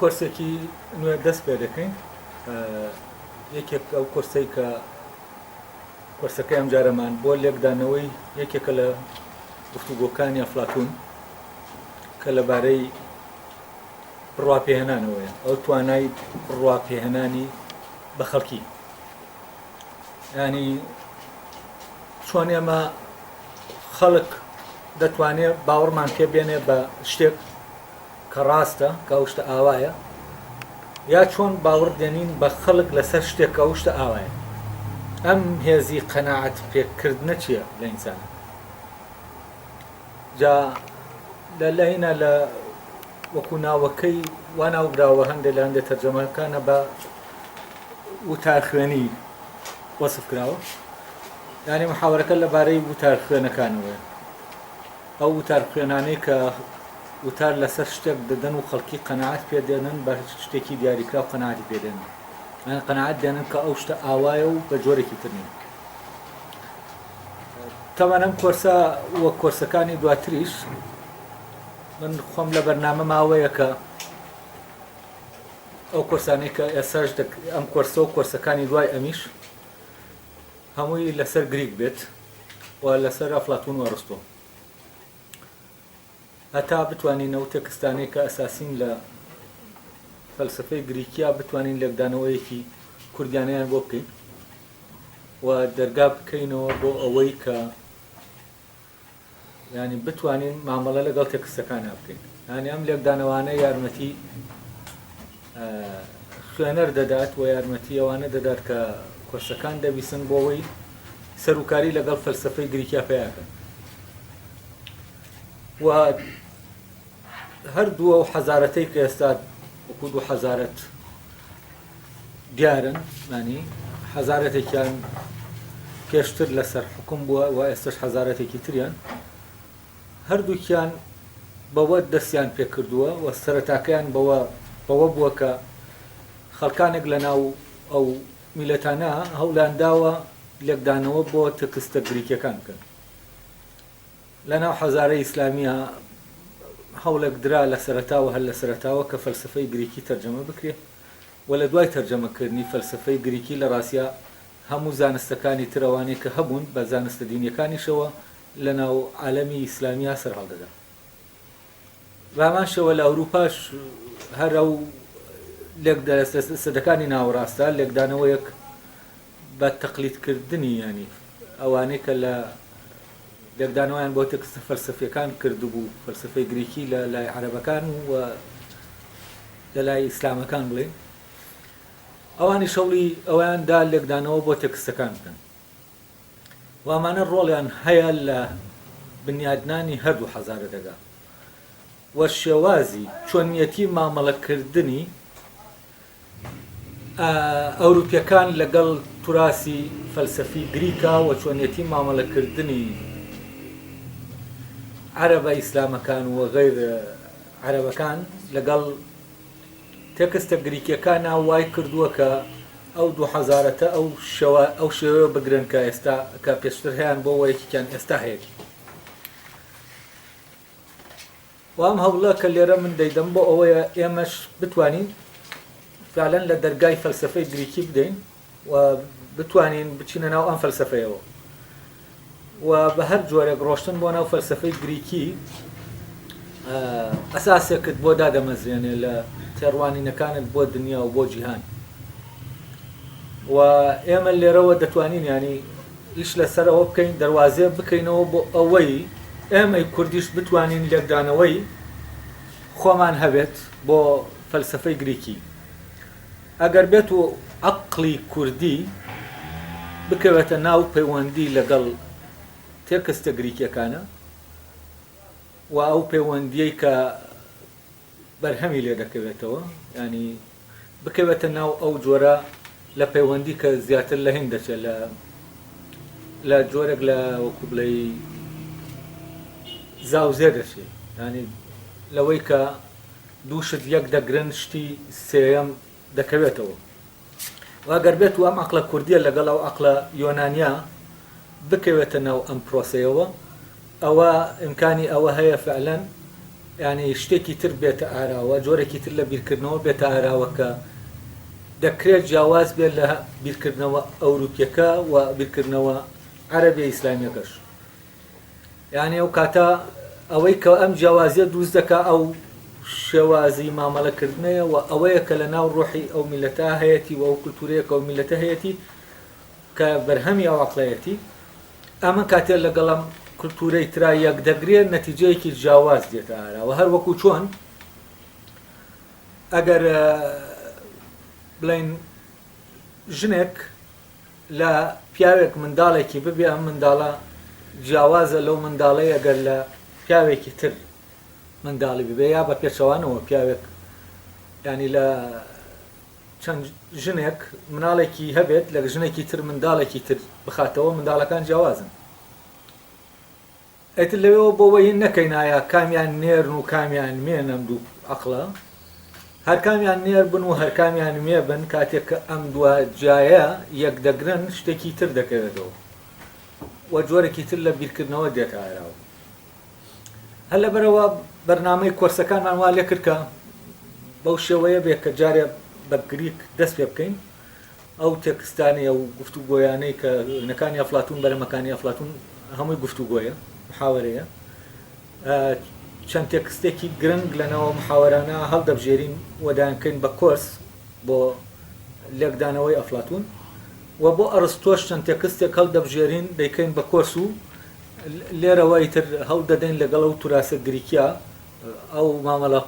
کۆرسێکی نوێ دەست پێ دەکەین یەکێک ئەو کۆرسەی کە کۆرسەکەی ئەمجارەمان بۆ لێکدانەوەی یەکێکە لە گفتوگۆکانی ئەفلاتون کە لەبارەی بڕواپێهێنانەوەیە، ئەو توانای بڕواپێهێنانی بە خەڵکی. ینی چۆن ئێمە خەڵک دەتوانێت باوەڕمان پێ بێنێ بە شتێک کە ڕاستە کە ئەو شتە ئاوایە یا چۆن باوەڕ دێنین بە خەڵک لەسەر شتێک کە ئەو شتە ئاوایە ئەم هێزی قەناعەت پێکردنە چییە لە ئینسانە جا لە لاینا لە وەکو ناوەکەی وا ناوبراوە هەندێک لە هەندێک تەرجەمەکانە بە وتارخوێنی وەسف کراوە یعنی محاوەرەکە لەبارەی وتار خوێنەکانەوەیە ئەو وتار خوێنانەی کە وتار لەسەر شتێک دەدەن و خەڵکی قەنەعات پێ دێنن بە شتێکی دیاریکراو قەناعەتی پێ دێنن یان قەناعەت دێنن کە ئەو شتە ئاوایە و بە جۆرێکی تر نییە تەبعەن ئەم کۆرسە وەک کۆرسەکانی دواتریش من خۆم لە بەرنامە ماوەیە کە ئەو کۆرسانەی کە ئێساش ئەم کۆرسە و کۆرسەکانی دوای ئەمیش هەمووی لەسەر گریک بێت و لەسەر ئەفلاتون و ئەرستۆ هەتا بتوانین ئەو تێکستانەی کە ئەساسین لە فەلسەفەی گریکیا بتوانین لێکدانەوەیەکی کوردیانەیان بۆ بکەین و دەرگا بکەینەوە بۆ ئەوەی کە ینی بتوانین مامەڵە لەگەڵ تێکستەکانە بکەین ینی ئەم لێکدانەوانە یارمەتی خوێنەر دەدات و یارمەتی ئەوانە دەدات کە کۆرسەکان دەبیسن بۆەوەی سەرکاری لەگەڵ فەلسفەی گریکیا پیاکەن و هەردوو ئەو حەزارەتەی کە ئێستا وەکو دوو حەزارەت دیارن مانی حەزارەتێکیان پێشتر لەسەر حکوم بووە و ئێستش حەزارەتێکی تریان هەردووکیان بەوە دەستیان پێکردووە و سەرەتاکەیان بەوە بەوە بووە کە خەڵکانێک لە ناو ئەو میلەتانە هەوڵیان داوە لێکدانەوە بۆ تکستە گریکەکان بکەن لە ناو حەزارەی ئیسلامییا هەوڵێک درا لە سەرەتاوە هەر لە سەرەتاوە کە فەلسەفەی گریکی تەرجەمە بکرێ و لە دوای تەرجەمە کردنی فەلسەفەی گریکی لە ڕاستیا هەموو زانستەکانی تر ئەوانەی کە هەبوون بە زانستە دینیەکانیشەوە لە ناو عالەمی ئیسلامیا سەر هەڵدەدا. بە هەمان شێوە لە ئەوروپاش هەر ئەو لێکدا سەدەکانی ناوەڕاستە لێکدانەوەیەک بە تەقلید کردنی یانی ئەوانەی کە لە لێکدانەوەیان بۆ تێکستە فەلسەفیەکان کردبوو فەلسەفەی گریکی لە لای عەرەبەکان و لە لای ئیسلامەکان بڵێن ئەوانی شەوڵی ئەویان دا لێکدانەوە بۆ تێکستەکان بکەن و ئەمانە ڕۆڵیان هەیە لە بنیادنانی هەردوو حەزارەتەکە و شێوازی چۆنیەتی مامەڵەکردنی ئەوروپیەکان لەگەڵ توراسی فەلسەفی گریکا و چۆنیەتی مامەڵەکردنی عەرەبە ئیسلامەکان و غەیر عەرەبەکان لەگەڵ تێکستە گریکیەکانا وای کردووە کە ئەو دوو حەزارەتە ئەو شێوە ئەو شێوەیە بگرن کە ئێستا کە پێشتر هەیان بۆ یەکێکیان ئێستا هەیەتی. و ئەم هەوڵە کە لێرە من دەیدەم بۆ ئەوەیە ئێمەش بتوانین فعلەن لە دەرگای فەلسەفەی گریکی بدەین و بتوانین بچینە ناو ئەم فەلسەفەیەوە و بە هەر جۆرێک ڕۆشتن بۆ ناو فەلسەفەی گریکی ئەساسێکت بۆ دادەمەزرێنێ لە تێڕوانینەکانت بۆ دنیا و بۆ جیهان و ئێمە لێرەوە دەتوانین ینی ئیش لەسەر ئەوە بکەین دەروازەیە بکەینەوە بۆ ئەوەی ئێمەی کوردیش بتوانین لێکدانەوەی خۆمان هەبێت بۆ فەلسەفەی گریکی. ئەگەر بێت و عەقڵی کوردی بکەوێتە ناو پەیوەندی لەگەڵ تێکستە گریکیەکانە و ئەو پەیوەندیەی کە بەرهەمی لێ دەکەوێتەوە یانی بکەوێتە ناو ئەو جۆرە لە پەیوەندی کە زیاتر لە هند دەچێت لە لە جۆرێک لە وەکو بڵێ زاوزێ دەچێت ینی لەوەی کە دوو شت یەک دەگرن شتی سێیەم دەکەوێتەوە و ئەگەر بێت و ئەم عەقڵە کوردیە لەگەڵ ئەو عەقڵە یۆنانیە بکەوێتە ناو ئەم پرۆسەیەوە ئەوە ئیمکانی ئەوە هەیە فعلەن یانی شتێکی تر بێتە ئاراوە جۆرێکی تر لە بیرکردنەوە بێتە ئاراوە کە دەکرێت جیاواز بێت لە بیرکردنەوە ئەوروپیەکە و بیرکردنەوە عەرەبیە ئیسلامیەکەش. یانی ئەو کاتە ئەوەی کە ئەم جیاوازیە دروست دەکا ئەو شێوازی مامەڵەکردنەیە و ئەوەیە کە لە ناو ڕۆحی ئەو میلەتە هەیەتی و ئەو کولتورەیە کە ئەو میلەتە هەیەتی کە بەرهەمی ئەو عەقڵەیەتی ئەمە کاتێ لەگەڵ ئەم کولتورەی ترا یەک دەگرێ نەتیجەیەکی جیاواز دێتە ئاراوە هەر وەکو چۆن ئەگەر بڵێن ژنێک لە پیاوێک منداڵێکی ببێ ئەم منداڵە جیاوازە لەو منداڵەی ئەگەر لە پیاوێکی تر منداڵی ببێ یا بە پێچەوانەوە پیاوێک ینی لە چەند ژنێک مناڵێکی هەبێت لە ژنێکی تر منداڵێکی تر بخاتەوە منداڵەکان جیاوازن. ئیتر لەوێوە بۆ وەی نەکەین ئایا کامیان نێرن و کامیان مێن ئەم دوو عەقڵە هەر کامیان نێر بن و هەر کامیان مێ بن کاتێک کە ئەم دووە جیایە یەک دەگرن شتێکی تر دەکەوێتەوە و جۆرێکی تر لە بیرکردنەوە دێتە ئاراوە هەر لەبەرەوە بەرنامەی کۆرسەکانمان وا لێ کرد کە بەو شێوەیە بێ کە جارێ بە گریک دەست پێ بکەین ئەو تێکستانەی ئەو گفتوگۆیانەی کە نەکانی ئەفلاتون بەرەمەکانی ئەفلاتون هەمووی گفتوگۆیە محاوەرەیە چەند تێکستێکی گرنگ لە ناو محاوەرانە هەڵدەبژێرین و دایانکەین بە کۆرس بۆ لێکدانەوەی ئەفلاتون و بۆ ئەرستۆش چەند تێکستێک هەڵدەبژێرین دەیکەین بە کۆرس و لێرەوە ئیتر هەوڵ دەدەین لەگەڵ ئەو توراسە گریکیا ئەو مامەڵە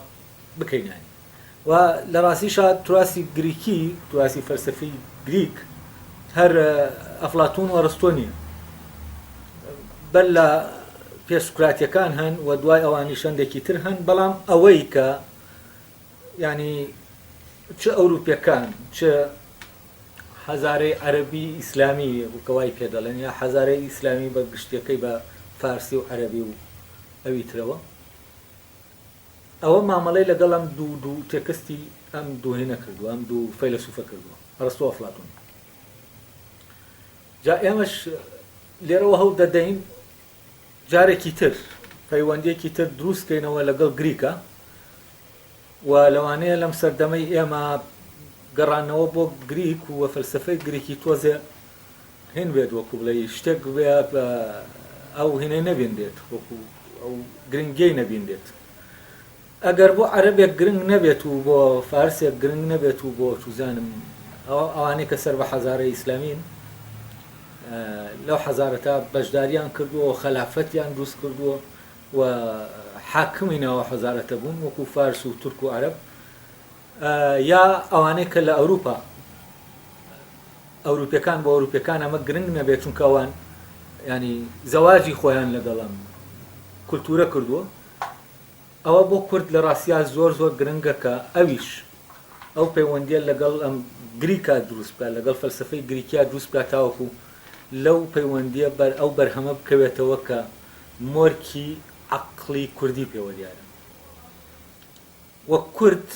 بکەین یانی و لە ڕاستیشا تراسی گریکی، تراسی فەلسەفی گریک هەر ئەفلاتون و ئەرستۆ نییە. بەر لە پێش سوکراتیەکان هەن و دوای ئەوانیش هەندێکی تر هەن، بەڵام ئەوەی کە یانی چ ئەوروپیەکان چ حەزارەی عەرەبی ئیسلامی کە وای پێ دەڵێن یا حەزارەی ئیسلامی بە گشتیەکەی بە فارسی و عەرەبی و ئەوی ترەوە ئەوە مامەڵەی لەگەڵ ئەم دوو تێکستی ئەم دوو هینە کردووە، ئەم دوو فەیلەسوفە کردووە، ئەرستۆ و ئەفلاتون. جا ئێمەش لێرەوە هەوڵ دەدەین جارێکی تر پەیوەندیەکی تر دروست کەینەوە لەگەڵ گریکا و لەوانەیە لەم سەردەمەی ئێمە گەڕانەوە بۆ گریک و فەلسفەی گریکی تۆزێ هین بێت وەکو بڵێی شتێک بێ ئەو هینەی نەبینرێت وەکو ئەو گرنگیەی نەبینرێت ئەگەر بۆ عەرەبێک گرنگ نەبێت و بۆ فارسێک گرنگ نەبێت و بۆ چوزانم ئەوانەی کە سەر بە حەزارە ئیسلامین لەو حەزارەتا بەشداریان کردووە و خەلافەتیان دروست کردووە و حاکمی ناوە حەزارەتە بوون وەکو فارس و تورک و عەرەب یا ئەوانەی کە لە ئەوروپا ئەوروپیەکان بۆ ئەوروپیەکان ئەمە گرنگ نەبێت چونکە ئەوان ینی زەواجی خۆیان لەگەڵ ئەم کولتورە کردووە ئەوە بۆ کورد لە ڕاستیا زۆر زۆر گرنگە کە ئەویش ئەو پەیوەندیە لەگەڵ ئەم گریکا دروست بکات لەگەڵ فەلسفەی گریکیا دروست بکات تاوەکو لەو پەیوەندیە بەر ئەو بەرهەمە بکەوێتەوە کە مۆرکی عەقڵی کوردی پێوە دیارە وەک کورد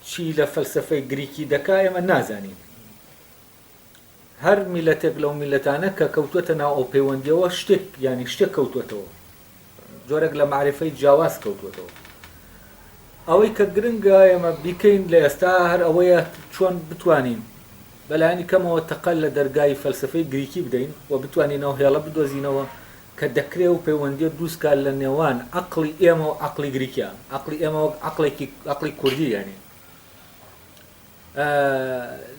چی لە فەلسەفەی گریکی دەکا ئێمە نازانین. هەر میلەتێک لەو میلەتانە کە کەوتوەتە ناو ئەو پەیوەندیەوە شتێک یانی شتێک کەوتوەتەوە جۆرێک لە مەعریفەی جیاواز کەوتوەتەوە. ئەوەی کە گرنگە ئێمە بیکەین لە ئێستا هەر ئەوەیە چۆن بتوانین بەلایەنی کەمەوە تەقە لە دەرگای فەلسەفەی گریکی بدەین و بتوانین ئەو هێڵە بدۆزینەوە کە دەکرێ و پەیوەندیە دروست کا لە نێوان عەقڵی ئێمە و عەقڵی گریکیا، عەقڵی ئێمە وەک عەقڵێکی عەقڵی کوردی یانی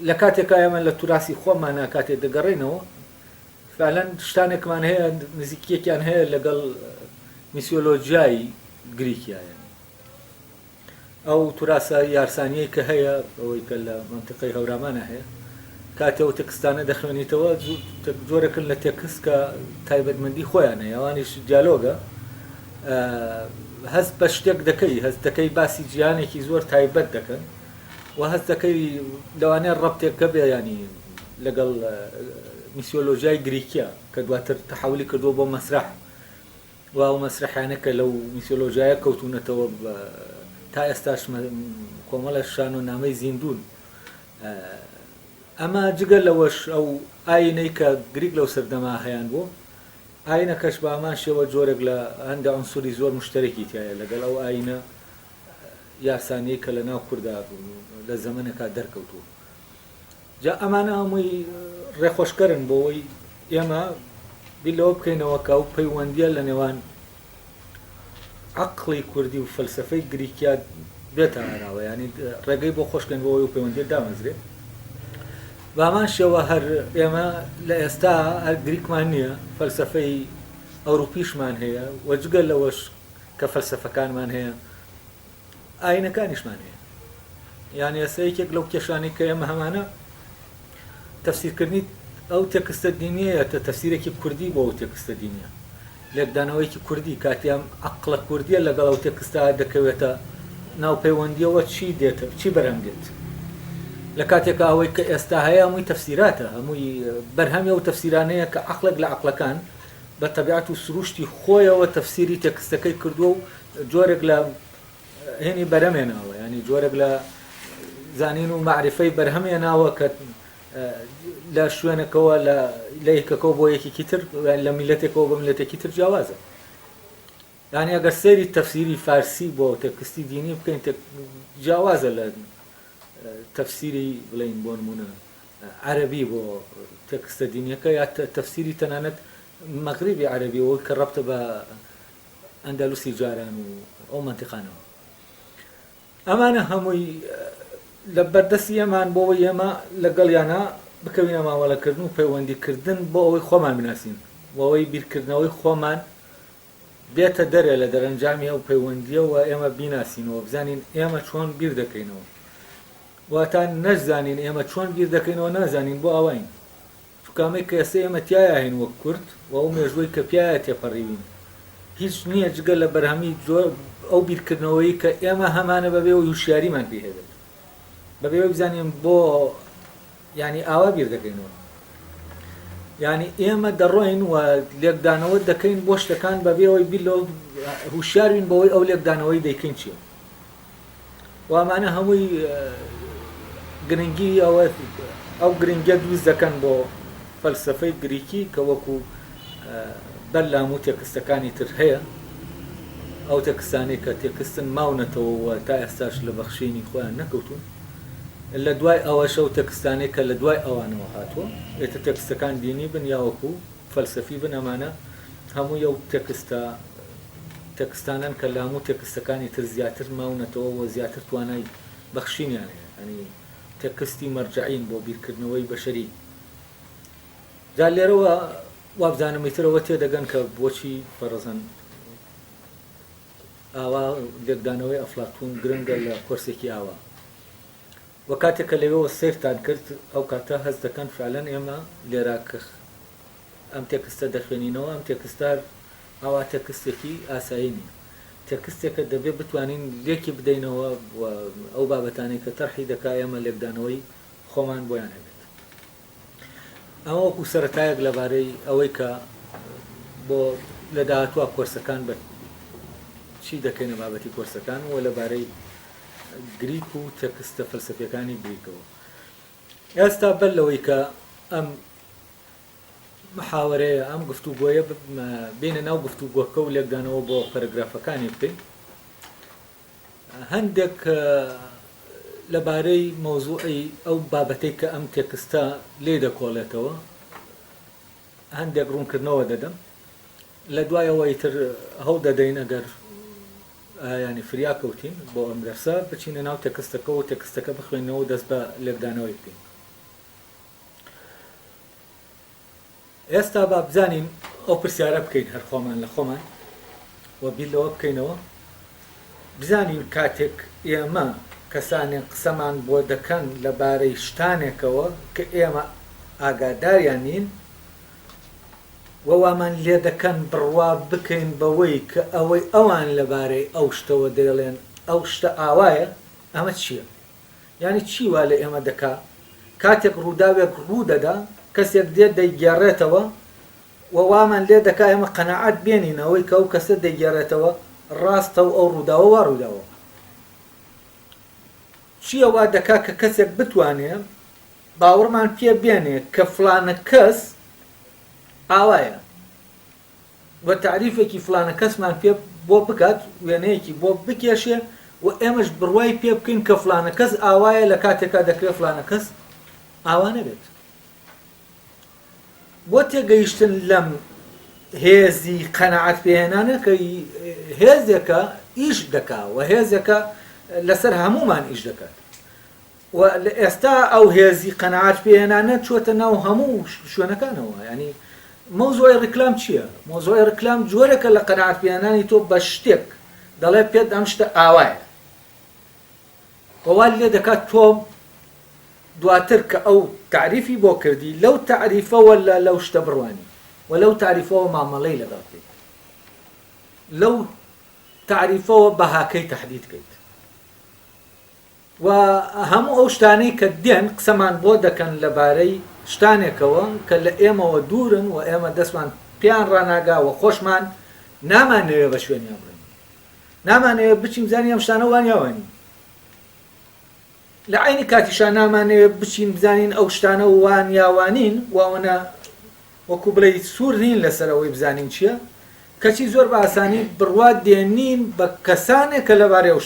لە کاتێکا ئێمە لە توراسی خۆمانا کاتێ دەگەڕێینەوە. فعلەن شتانێکمان هەیە نزیکیەکیان هەیە لەگەڵ میسیۆلۆجیای گریکیا یانی ئەو توراسە یارسانیەی کە هەیە ئەوەی کە لە مەنتیقەی هەورامانە هەیە کاتێ ئەو تێکستانە دەخوێنیتەوە جۆرەکن لە تێکست کە تایبەتمەندی خۆیان هەیە ئەوانیش دیالۆگە هەست بە شتێک دەکەی هەست دەکەی باسی جیهانێکی زۆر تایبەت دەکەن و هەست دەکەی لەوانەیە ڕەبتێک هەبێ یانی لەگەڵ میسیۆلۆژیای گریکیا کە دواتر تەحەولی کردووە بۆ مەسرەح و ئەو مەسرەحانە کە لەو میسیۆلۆژیایە کەوتوونەتەوە تا ئێستاش کۆمەڵە شانۆنامەی زیندوون. ئەمە جگە لەوەش ئەو ئاینەی کە گریک لەو سەردەما هەیان بوو ئاینەکەش بە هەمان شێوە جۆرێک لە هەندە عونسوری زۆر مشتەرەکی تیایە لەگەڵ ئەو ئاینە یارسانیەی کە لە ناو کوردا لە زەمەنێکا دەرکەوتووە. جا ئەمانە هەمووی ڕێخۆشکەرن بۆ ئەوەی ئێمە بیر لەوە بکەینەوە کە ئەو پەیوەندییە لە نێوان عەقڵی کوردی و فەلسەفەی گریکیا بێتە ئاراوە، یانی ڕێگەی بۆ خۆشکەین بۆ ئەوەی ئەو پەیوەندییە دامەزرێ. بە هەمان شێوە هەر ئێمە لە ئێستا هەر گریکمان نییە، فەلسەفەی ئەوروپیشمان هەیە و جگە لەوەش کە فەلسەفەکانمان هەیە ئاینەکانیشمان هەیە یان ئێستا یەکێک لەو کێشانەی کە ئێمە هەمانە تەفسیرکردنی ئەو تێکستە دینیەیە تە تەفسیرێکی کوردی بۆ ئەو تێکستە دینیە لێکدانەوەیەکی کوردی کاتی ئەم عەقڵە کوردیە لەگەڵ ئەو تێکستە دەکەوێتە ناو پەیوەندیەوە چی دێت چی بەرهەم دێت لە کاتێکا ئەوەی کە ئێستا هەیە هەمووی تەفسیراتە هەمووی بەرهەمی ئەو تەفسیرانەیە کە عەقڵێک لە عەقڵەکان بە تەبیعەت و سروشتی خۆیەوە تەفسیری تێکستەکەی کردووە و جۆرێک لە هێنی بەرهەمێناوە ینی جۆرێک لە زانین و مەعریفەی بەرهەمێناوە کە لە شوێنەکەوە لە یەکەکەوە بۆ یەکێکی تر لە میلەتێکەوە بۆ میلەتێکی تر جیاوازە یعنی ئەگەر سەیری تەفسیری فارسی بۆ تێکستی دینی بکەین جیاوازە لە تەفسیری بڵین بۆ نمونە عەرەبی بۆ تێکستە دینیەکە یا تەفسیری تەنانەت مەغریبی عەرەبی ئەوەی کە ڕەبتە بە ئەندەلوسی جاران و ئەو مەنتیقانەوە. ئەمانە هەمووی لە بەردەستی ئێمان بۆ ئەوەی ئێمە لەگەڵیانە بکەوینە مامەڵەکردن و پەیوەندیکردن بۆ ئەوەی خۆمان بناسین بۆ ئەوەی بیرکردنەوەی خۆمان بێتە دەرێ لە دەرەنجامی ئەو پەیوەندییەوە ئێمە بیناسینەوە بزانین ئێمە چۆن بیر دەکەینەوە واتا نەشزانین ئێمە چۆن بیر دەکەینەوە نازانین بۆ ئاواین چونکە ئەمەی کە ئێستا ئێمە تیایا هەین وەک کورد و ئەو مێژووەی کە پیایا تێپەڕیوین هیچ نییە جگە لە بەرهەمی ئەو بیرکردنەوەی کە ئێمە هەمانە بەبێ ئەوەی هوشیاریمان پێی هەبێت بەبێ ئەوەی بزانین بۆ یعنی ئاوا بیر دەکەینەوە یعنی ئێمە دەڕۆین و لێکدانەوە دەکەین بۆ شتەکان بەبێ ئەوەی بیر لەوە هوشیار بین بەوەی ئەو لێکدانەوەی دەیکەین چییە و ئەمانە هەمووی گرنگی ئەوە ئەو گرنگیە دروست دەکەن بۆ فەلسەفەی گریکی کە وەکو بەر لە هەموو تێکستەکانی تر هەیە ئەو تێکستانەی کە تێکستن ماونەتەوە و تا ئێستاش لە بەخشینی خۆیان نەکەوتون لە دوای ئەوەش ئەو تێکستانەی کە لە دوای ئەوانەوە هاتووە ئێتە تێکستەکان دینی بن یا وەکو فەلسەفی بن ئەمانە هەمووی ئەو تێکستە تێکستانەن کە لە هەموو تێکستەکانی تر زیاتر ماونەتەوە و زیاتر توانای بەخشینیان هەیە یانی تێکستی مەرجەعین بۆ بیرکردنەوەی بەشەری جا لێرەوە وابزانم ئیتر ئەوە تێدەگەن کە بۆچی فەرزەن ئاوا لێکدانەوەی ئەفلاتون گرنگە لە کۆرسێکی ئاوا و کاتێک کە لەوێوە سەیرتان کرد ئەو کاتە هەست دەکەن فعلەن ئێمە لێرە کە ئەم تێکستە دەخوێنینەوە ئەم تێکستە ئاوا تێکستێکی ئاسایی نییە تێکستێکە دەبێ بتوانین لێکی بدەینەوە و ئەو بابەتانەی کە تەرحی دەکا ئێمە لێکدانەوەی خۆمان بۆیان هەبێت ئەمە وەکو سەرەتایەک لەبارەی ئەوەی کە بۆ لە داهاتوە کۆرسەکان بە چی دەکەینە بابەتی کۆرسەکان و لەبارەی گریک و تێکستە فەلسەفیەکانی گریکەوە. ئێستا بەر لەوەی کە ئەم محاوەرەیە، ئەم گفتوگۆیە بێینە ناو گفتوگۆکە و لێکدانەوە بۆ پەرەگرافەکانی بکەین، هەندێک لەبارەی مەوزوعی ئەو بابەتەی کە ئەم تێکستە لێی دەکۆڵێتەوە هەندێک ڕوونکردنەوە دەدەم. لە دوای ئەوە ئیتر هەوڵ دەدەین ئەگەر یانی فریا کەوتین بۆ ئەم دەرسە بچینە ناو تێکستەکەوە و تێکستەکە بخوێنینەوە و دەست بە لێکدانەوەی بکەین. ئێستا با بزانین ئەو پرسیارە بکەین هەر خۆمان لە خۆمان و بیر لەوە بکەینەوە بزانین کاتێک ئێمە کەسانێک قسەمان بۆ دەکەن لەبارەی شتانێکەوە کە ئێمە ئاگاداریان نین و وامان لێدەکەن بڕوا بکەین بەوەی کە ئەوەی ئەوان لەبارەی ئەو شتەوە دەیڵێن ئەو شتە ئاوایە، ئەمە چییە؟ یانی چی وا لە ئێمە دەکا کاتێک ڕووداوێک ڕوو دەدا کەسێک دێت دەیگێڕێتەوە و وامان لێ دەکا ئێمە قەناعەت بێنین ئەوەی کە ئەو کەسە دەیگێڕێتەوە ڕاستە و ئەو ڕووداوە وا ڕووداوە؟ چییە وا دەکا کە کەسێک بتوانێ باوەڕمان پێ بێنێ کە فڵانە کەس ئاوایە و تەعریفێکی فڵانە کەسمان پێ بۆ بکات، وێنەیەکی بۆ بکێشێ و ئێمەش بڕوای پێ بکەین کە فڵانە کەس ئاوایە لە کاتێکا دەکرێ فڵانە کەس ئاوا نەبێت. بۆ تێگەیشتن لەم هێزی قەناعەت پێهێنانە کە هێزێکە ئیش دەکا و هێزێکە لەسەر هەمومان ئیش دەکات و لە ئێستا ئەو هێزی قەناعەت پێهێنانە چووەتە ناو هەموو شوێنەکانەوە یانی مەوزوعی ڕیکلام چییە؟ مەوزوعی ڕیکلام جۆرێکە لە قەناعەت پێهێنانی تۆ بە شتێک دەڵێ پێت ئەم شتە ئاوایە و وات لێ دەکات تۆ دواتر کە ئەو تەعریفی بۆ کردی لەو تەعریفەوە لە لەو شتە بڕوانی و لەو تەعریفەوە مامەڵەی لەگەڵ بکەیت لەو تەعریفەوە بەهاکەی تەحدید کەیت. و هەموو ئەو شتانەی کە دێن قسەمان بۆ دەکەن لە بارەی شتانێکەوە کە لە ئێمەوە دوورن و ئێمە دەستمان پێیان ڕاناگا و خۆشمان نامانەوێ بە شوێنیان بڕۆین. نامانەوێ بچین بزانین ئەم شتانە وان یا وا نین. لە عەینی کاتیشا نامانەوێ بچین بزانین ئەو شتانە وان یا وا نین و ئەوەنە وەکو بڵێی سوور نین لەسەر ئەوەی بزانین چییە، کەچی زۆر بە ئاسانی بڕوا دێنین بە کەسانێک کە لەبارەی ئەو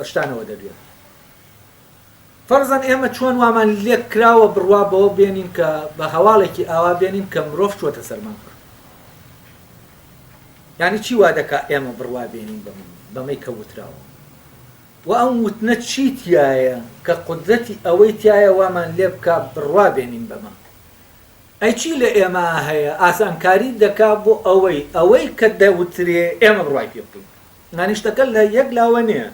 شتانەوە دەدوێن. فەرزەن ئێمە چۆن وامان لێک کراوە بڕوا بەوە بێنین کە بە هەواڵێکی ئاوا بێنین کە مرۆڤ چووەتە سەر ماڵپەڕ. یانی چی وا دەکا ئێمە بڕوا بێنین بەمەی کە وتراوە؟ و ئەم وتنە چی تیایە کە قودرەتی ئەوەی تیایە وامان لێ بکا بڕوا بێنین بەمە؟ ئەی چی لە ئێمە هەیە ئاسانکاری دەکا بۆ ئەوەی ئەوەی کە دەوترێ ئێمە بڕوای پێ بکەین؟ یانی شتەکە لە یەک لاوە نییە.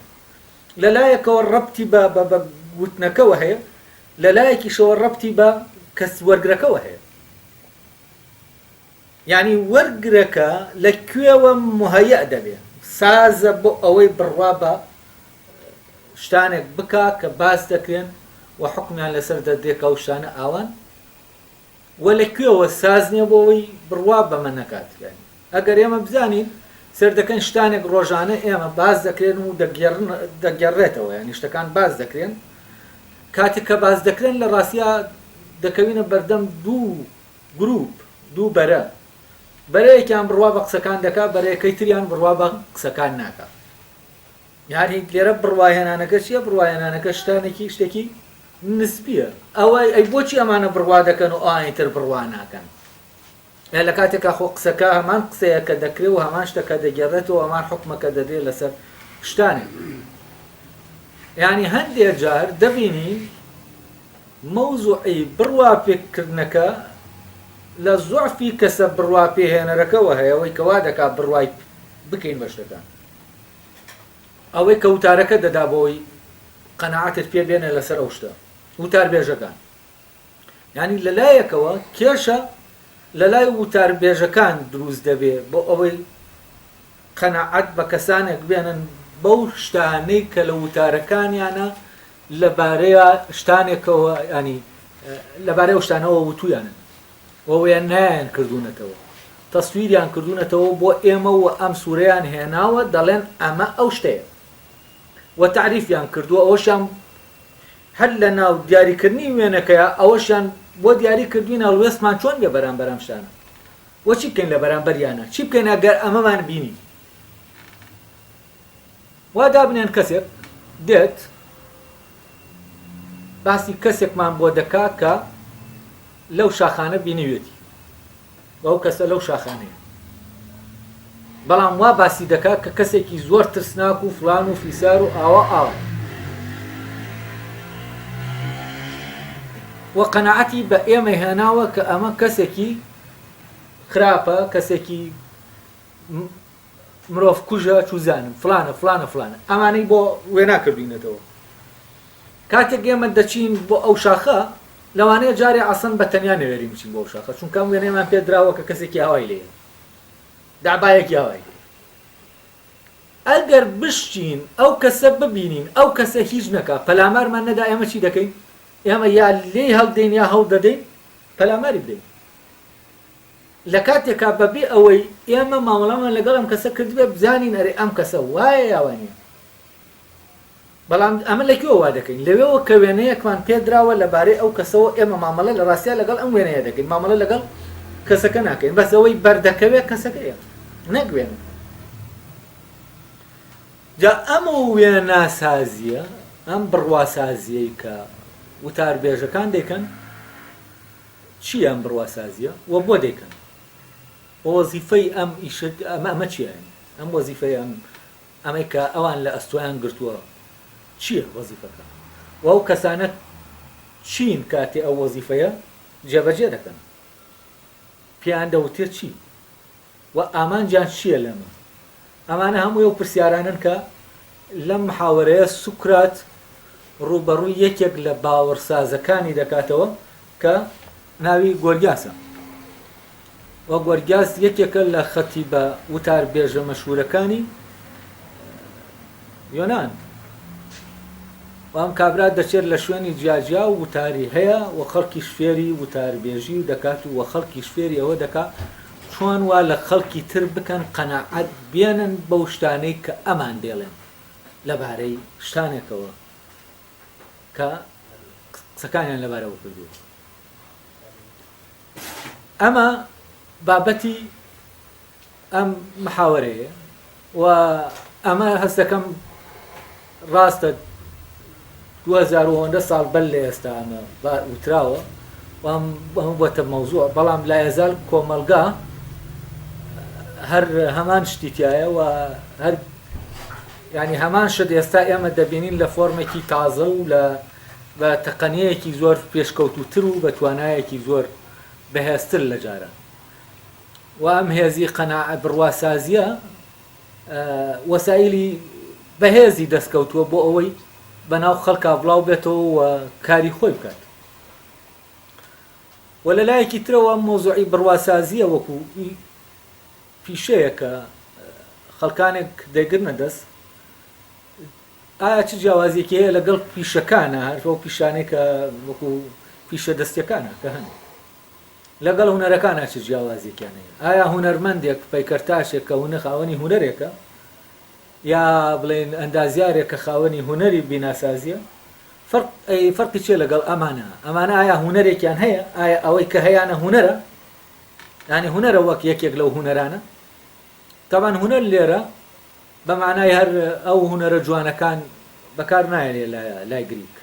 لە لایەکەوە ڕەبتی بە بە بە وتنەکەوە هەیە، لە لایەکیشەوە ڕەبتی بە کەس وەرگرەکەوە هەیە. یانی وەرگرەکە لە کوێوە موهەیەئ دەبێ، سازە بۆ ئەوەی بڕوا بە شتانێک بکا کە باس دەکرێن و حوکمیان لەسەر دەدرێ کە ئەو شتانە ئاوان و لە کوێوە ساز نییە بۆ ئەوەی بڕوا بەمە نەکات. یانی ئەگەر ئێمە بزانین سەر دەکەن شتانێک ڕۆژانە ئێمە باس دەکرێن و دەگێڕن دەگێڕێتەوە یانی شتەکان باس دەکرێن کاتێک کە باس دەکرێن لە ڕاستیا دەکەوینە بەردەم دوو گروپ، دوو بەرە، بەرەیەکیان بڕوا بە قسەکان دەکا، بەرەیەکەی تریان بڕوا بە قسەکان ناکا. یانی لێرە بڕواهێنانەکە چییە؟ بڕواهێنانەکە شتانێکی شتێکی نسبییە. ئەوە ئەی بۆچی ئەمانە بڕوا دەکەن و ئەوانی تر بڕوا ناکەن؟ لە کاتێکا خۆ قسەکە هەمان قسەیە کە دەکرێ و هەمان شتە کە دەگێڕێتەوە هەمان حوکمە کە دەدرێ لەسەر شتانێک. یانی هەندێ جار دەبینین مەوزوعی بڕواپێکردنەکە لە زوعفی کەسە بڕواپێهێنەرەکەوە هەیە، ئەوەی کە وا دەکات بڕوای بکەین بە شتەکان. ئەوەی کە وتارەکە دەدا بۆی قەناعەتت پێ بێنێ لەسەر ئەو شتە. وتاربێژەکان. یانی لە لایەکەوە کێشە لە لای وتاربێژەکان دروست دەبێ بۆ ئەوەی قەناعەت بە کەسانێک بێنن بەو شتانەی کە لە وتارەکانیانە لە بارەیە شتانێکەوە ینی لەبارەی ئەو شتانەوە وتویانن و وێنایان کردوونەتەوە تەسویریان کردوونەتەوە بۆ ئێمە و ئەم سوورەیان هێناوە دەڵێن ئەمە ئەو شتەیە و تەعریفیان کردووە ئەوەشیان هەر لە ناو دیاریکردنی وێنەکەیا ئەوەشیان بۆ دیاری کردوین هەڵوێستمان چۆن بێ بەرامبەر ئەم شتانە وە چی بکەین لە بەرامبەریانە چی بکەین ئەگەر ئەمەمان بینی وا دابنێن کەسێک دێت باسی کەسێکمان بۆ دەکا کە لەو شاخانە بینیوێتی ئەو کەسە لەو شاخانەیە بەڵام وا باسی دەکات کە کەسێکی زۆر ترسناک و فلان و فیسار و ئاوا ئاوا و قەناعەتی بە ئێمە هێناوە کە ئەمە کەسێکی. خراپە، کەسێکی مرۆڤ کوژە، چوزانم فلانە فلانە فلانە، ئەمانەی بۆ وێنا کردوینەتەوە. کاتێک ئێمە دەچین بۆ ئەو شاخە، لەوانەیە جارێ عەسەن بە تەنیا نەوێرین بچین بۆ ئەو شاخە، چونکە ئەم وێنەیەمان پێ دراوە کە کەسێکی ئاوای لێیە، دەعبایەکی ئاوای لێیە. ئەگەر بشچین ئەو کەسە ببینین، ئەو کەسە هیچ نەکا، پەلامارمان نەدا، ئێمە چی دەکەین؟ ئێمە یا لێی هەڵدێین یا هەوڵ دەدەین پەلاماری بدەین. لە کاتێکا بەبێ ئەوەی ئێمە مامەڵەمان لەگەڵ ئەم کەسە کردبێ بزانین ئەرێ ئەم کەسە وایە یا وا نییە. بەڵام ئەمە لە کوێوە وا دەکەین؟ لەوێوە کە وێنەیەکمان پێ دراوە لەبارەی ئەو کەسەوە ئێمە مامەڵە لە ڕاستیا لەگەڵ ئەم وێنەیە دەکەین، مامەڵە لەگەڵ کەسەکە ناکەین، بەس ئەوەی بەردەکەوێ کەسەکەیە نەک وێنەکە. جا ئەم وێناسازییە، ئەم بڕواسازییەی کە وتاربێژەکان دەیکەن، چییە ئەم بڕواسازییە و بۆ دەیکەن؟ و وەزیفەی ئەم ئیشە ئەمە ئەمە چییە؟ ئەم وەزیفەی ئەم ئەمەی کە ئەوان لە ئەستۆیان گرتووە چییە وەزیفەکە؟ و ئەو کەسانە چین کاتێ ئەو وەزیفەیە جێبەجێ دەکەن؟ پێیان دەوترێت چی؟ و ئامانجیان چییە لەمە؟ ئەمانە هەمووی ئەو پرسیارانەن کە لەم محاوەرەیە سوکرات ڕووبەڕووی یەکێک لە باوەڕسازەکانی دەکاتەوە کە ناوی گۆرگیاسە و گۆرگیاس یەکێکە لە خەتیبە وتاربێژە مەشهورەکانی یۆنان. و ئەم کابرا دەچێت لە شوێنی جیاجیا و وتاری هەیە و خەڵکیش فێری وتاربێژی و دەکات و خەڵکیش فێری ئەوە دەکات چۆن وا لە خەڵکی تر بکەن قەناعەت بێنن بەو شتانەی کە ئەمان دەیڵێن لەبارەی شتانێکەوە کە قسەکانیان لەبارەوە کردووە. ئەمە بابەتی ئەم محاوەرەیە و ئەمە هەست دەکەم ڕاستە 2000 ئەوەندە ساڵ بەر لە ئێستا ئەمە وتراوە و ئەم بۆتە مەوزوع، بەڵام لایەزال کۆمەڵگا هەر هەمان شتی تایە و هەر ینی هەمان شت ئێستا ئێمە دەبینین لە فۆرمێکی تازە و لە بە تەقەنیەکی زۆر پێشکەوتوتر و بە توانایەکی زۆر بەهێزتر لە جاران. و ئەم هێزی قەناعە بڕواسازییە وەسائیلی بەهێزی دەستکەوتووە بۆ ئەوەی بەناو خەڵکا بڵاو بێتەوە و کاری خۆی بکات. و لە لایەکی ترەوە ئەم مەوزوعی بڕواسازییە وەکو پیشەیە کە خەڵکانێک دەیگرنە دەست، ئایا چ جیاوازیەکی هەیە لەگەڵ پیشەکانە، هەر ئەو پیشانەی کە وەکو پیشە دەستیەکانە کە هەن؟ لەگەڵ هونەرەکانا چ جیاوازیەکیان هەیە؟ ئایا هونەرمەندێک، پەیکەرتاشێک کە هونە خاوەنی هونەرێکە یا بڵێین ئەندازیارێک کە خاوەنی هونەری بیناسازیە فەرق ئەی فەرقی چیە لەگەڵ ئەمانە؟ ئەمانە ئایا هونەرێکیان هەیە؟ ئایا ئەوەی کە هەیانە هونەرە؟ یانی هونەرە وەک یەکێک لەو هونەرانە؟ تەبعەن هونەر لێرە بە مانای هەر ئەو هونەرە جوانەکان بەکار نایەنێ لای گریک.